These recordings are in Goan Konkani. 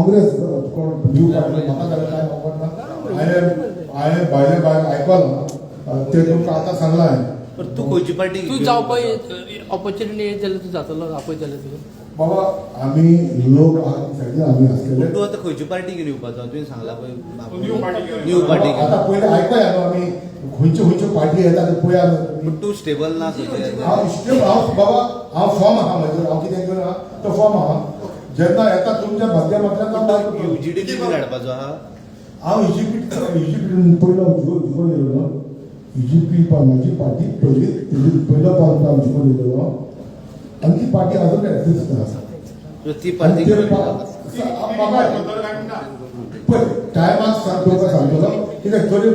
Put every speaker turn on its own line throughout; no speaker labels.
काँग्रेस कोण न्यू पार्टी, म्हाका जाल्यार कांय खबर ना. हांवें हांवें भायले भायर आयकलां ते तुमकां आतां सांगलां हांवें.
पण तू खंयची पार्टी?
तूं जावपा ऑपॉर्च्युनिटी येत जाल्यार तूं जातलो? आपयत जाल्यार तुका?
बाबा, आमी लोक आहा सायडीन आमी आसलेले.
तूं आतां खंयची पार्टी घेवन येवपाचो तुवें सांगला पळय.
न्यू पार्टी घेवन.
न्यू पार्टी घेवन.
आतां पयलीं आयकोया न्हू, आमी खंयच्यो खंयच्यो पार्टी येता ते पळया न्हू तुमी.
पण तूं स्टेबल ना खंयचे.
हांव इश्ट हांव बाबा, हांव फॉर्म आहा म्हजेर. हांव कितें घेवन आहा तो फॉर्म आहा. जेन्ना येता तुमच्या माध्यमांतल्यान हांव भायर करतलो.
युजीडी हाडपाचो आहा.
हांव युजीपी, युजीपी पयलो जिखून येयलो न्हू. युजीपी म्हजी पार्टी पयली, तेजी पयलो पावल हांव जिखून येयलेलो आनी ती पार्टी अजून एक्झिस्ट आसा.
ती पार्टी
आनी ते म्हाका पळय, टायमाक सांग, तुमकां सांगतलो. कित्याक थोडी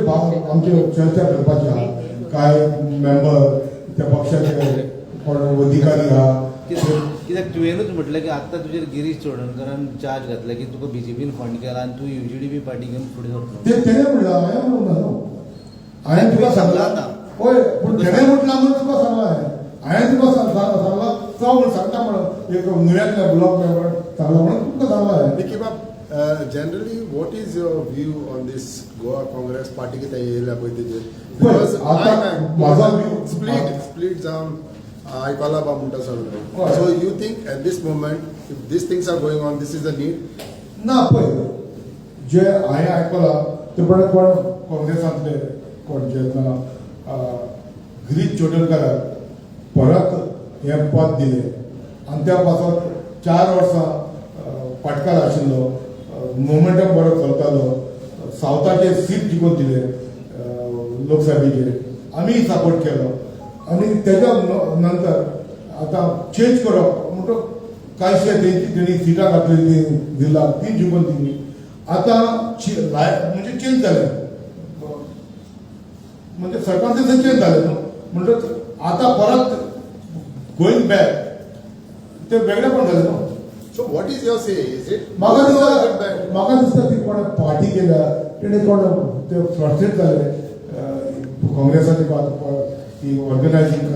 आमची चर्चा करपाची आहा. कांय मेंबर त्या पक्षाचे कोण अधिकारी आहा.
कित्याक तुवेंनूच म्हटलें की आत्तां तुजेर गिरीश चोडणकरान चार्ज घातला की तुका बीजेपीन फंड केला आनी तूं युजीडीबी पार्टी घेवन फुडें सरतलो.
ते तेणें म्हणलां, हांवें म्हणूंक ना न्हू. हांवें तुका सांगलां.
आतां.
हय, पूण तेणें म्हटलां म्हणून तुका सांगलां हांवें. हांवें तुका सांगलां तो म्हूण सांगता म्हणून एक नुव्यांतल्या ब्लॉक मेंबर सांगला म्हणून तुमकां सांगलां हांवें.
Nicky Bab, generally, what is your view on this Goa Congress party कितें येयल्या पळय तेजेर?
पळय, आतां म्हाजो view-
split split जावन आयकला बा म्हणटा सगळें.
हय.
So you think at this moment, if these things are going on, this is the need?
ना, पळय, जे हांवें आयकलां ते प्रमाणे कोण काँग्रेसांतले कोण जेन्ना गिरीश चोडणकराक परत हें पद दिलें आनी त्या पासत 4 वर्सां पाटकार आशिल्लो, मोमेंटम बरो चलतालो, सावथाचे सीट जिखून दिले लोकसभेचेर, आमी सपोर्ट केलो आनी तेच्या नंतर आतां चेंज करप म्हणटक कांयशे तेंची तेणी सिटां घातली ती जिल्ला ती जिखून दिली. आतां म्हणजे चेंज जालें, म्हणजे सरकान्स्टन्स चेंज जालें न्हू. म्हणटच आतां परत गोईंग बॅक ते वेगळेपण जालें न्हू.
So what is your say? Is it
म्हाका दिसता, म्हाका दिसता ती कोण पार्टी केल्या तेणे कोण ते फ्रस्ट्रेट जाले. काँग्रेसाची ती ऑर्गनायझींग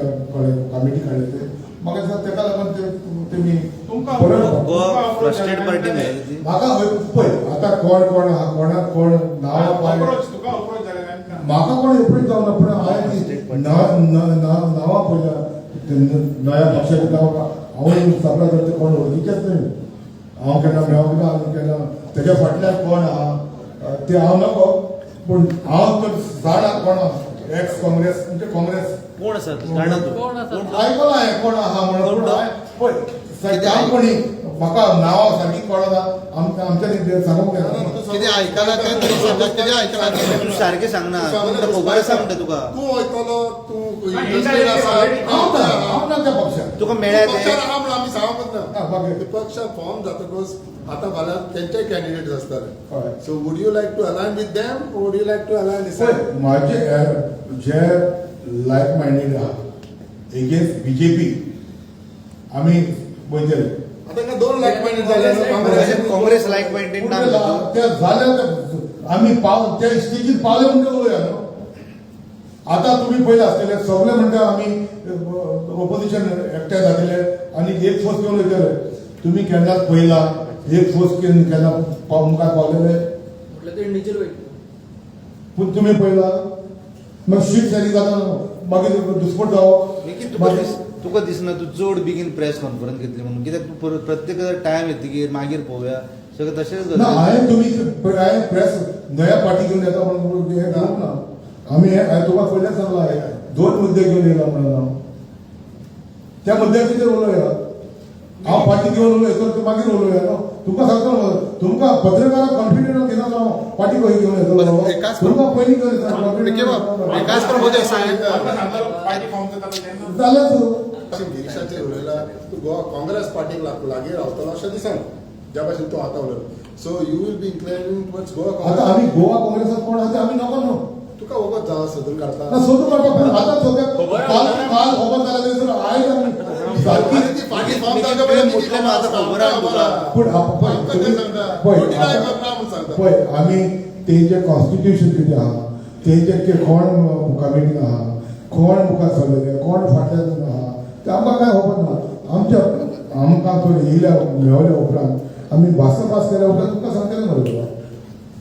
कमिटी काडले ते म्हाका दिसता तेका लागून ते तेमी
तुमकां
परत
गोवा फ्रस्ट्रेट पार्टी मेळ्ळी ती.
म्हाका पळय, आतां कोण कोण आहा, कोणाक कोण नांवां पाय
अप्रोच, तुका अप्रोच जालें काय ना?
म्हाका कोण एप्रोच जावना, पूण हांवें ती नांवां पळयल्या ते नव्या पक्षाची नांवां. हांव सगळ्या तर ते कोण वळखीचेच न्हय. हांव केन्ना मेळोंक ना आनी केन्ना तेज्या फाटल्यान कोण आहा ते हांव नको, पूण हांव तर जाणा कोण आहा. एक्स काँग्रेस म्हणजे काँग्रेस.
कोण आसा जाणा तूं?
कोण आसा?
आयकलां हांवें कोण आहा म्हणून, पूण हांवें पळय कोणी म्हाका नांवां सारकी कळना. आमच्यानी ते सांगूंक येना.
कितें आयकलां तें तरी सांगा, कितें आयकलां तें.
तूं सारकें सांगना, तूं खबर आसा म्हणटा तुका.
तूं वयतलो, तूं इंट्रस्टेड आसा?
हांव ना, हांव ना त्या पक्षात.
तुका मेळ्ळ्या ते?
पक्षार आहा म्हणून आमी सांगपच
ना,
ना.
बाकी-
ते पक्षात फॉर्म जातकच आतां फाल्यां तेंचे कॅन्डिडेट आसतले.
हय.
So would you like to align with them, would you like to align?
पळय, माझे जे लायक मायंडेड आहा एगेन्स्ट बीजेपी आमी वयतले.
आतां तांकां दोन लायक मायंडेड जाले न्हू, काँग्रेस.
काँग्रेस लायक मायंडेड ना म्हणटा तूं?
ते जाले ते आमी पाव त्या स्टेजीर पावले म्हणटा उलोवया न्हू. आतां तुमी पयले आसतले सगळे म्हणटा आमी ओपोजिशन एकठांय जातले आनी एक फोर्स घेवन वयतले. तुमी केन्नाच पळयला एक फोर्स घेवन केन्ना मुखार पावलेले?
म्हटल्यार ते इंडिव्युजल वयतले.
पूण तुमी पळयला मागीर सीट शॅरींग जाता न्हू, मागीर दुस्पट जावप.
निकी, तुका दिसना तूं चड बेगीन प्रेस कॉन्फरन्स घेतली म्हणून? कित्याक तूं परत प्रत्येक टायम येतकीर मागीर पळोवया सगळें तशेंच
ना.
जाता.
हांवें तुमी हांवें प्रेस नव्या पार्टी घेवन येता म्हणून हें घेवंक ना आमी. हें हांवें तुका पयलेंच सांगलां, हांवें दोन मुद्दे घेवन येयला म्हणून. हांव त्या मुद्द्याचेर उलोवया. हांव पार्टी घेवन उलयतो ते मागीर उलोवया न्हू. तुमकां सांगता न्हू, तुमकां पत्रकारांक कॉन्फिडन्स दिना हांव पार्टी खंय घेवन येतलो.
एकाच
तुमकां पयलीं घेवन येता.
निकी बाब, एकाच प्रबोध
आतां सांगलो पार्टी फॉर्म जाता तेन्ना.
जालेंच.
गिरीशाचेर उलयला, तूं गोवा काँग्रेस पार्टीक लागीं रावतलो अशें दिसना ज्या भाशेन तूं आतां उलयलो. So you will be inclining towards Goa
आतां
काँग्रेस?
आमी गोवा काँग्रेसात कोण आहा ते आमी नको न्हू.
तुका वगत जावं सोदून काडता.
ना, सोदून काडपाक, पूण आतां सद्याक
खबर
काल
आसा.
काल खबर जाल्या थंयसर आयज आमी सारकी
आनी ती पार्टी फॉर्म जावच्या पयलीं
म्हटलें ना, आतां खबर आहा तुका.
पूण पळय
आमकां तें सांगता.
पळय
कोटी
आता-
खबर ना म्हूण सांगता.
पळय, आमी तेंचे कॉन्स्टिट्युशन कितें आहा, तेंचे कोण कमिटीन आहा, कोण मुखार सरलेले, कोण फाटल्यान आहा, ते आमकां कांय खबर ना. आमच्या आमकां थोडे येयल्या मेळ्ळ्या उपरांत आमी भासाभास केल्या उपरांत तुमकां सांगता.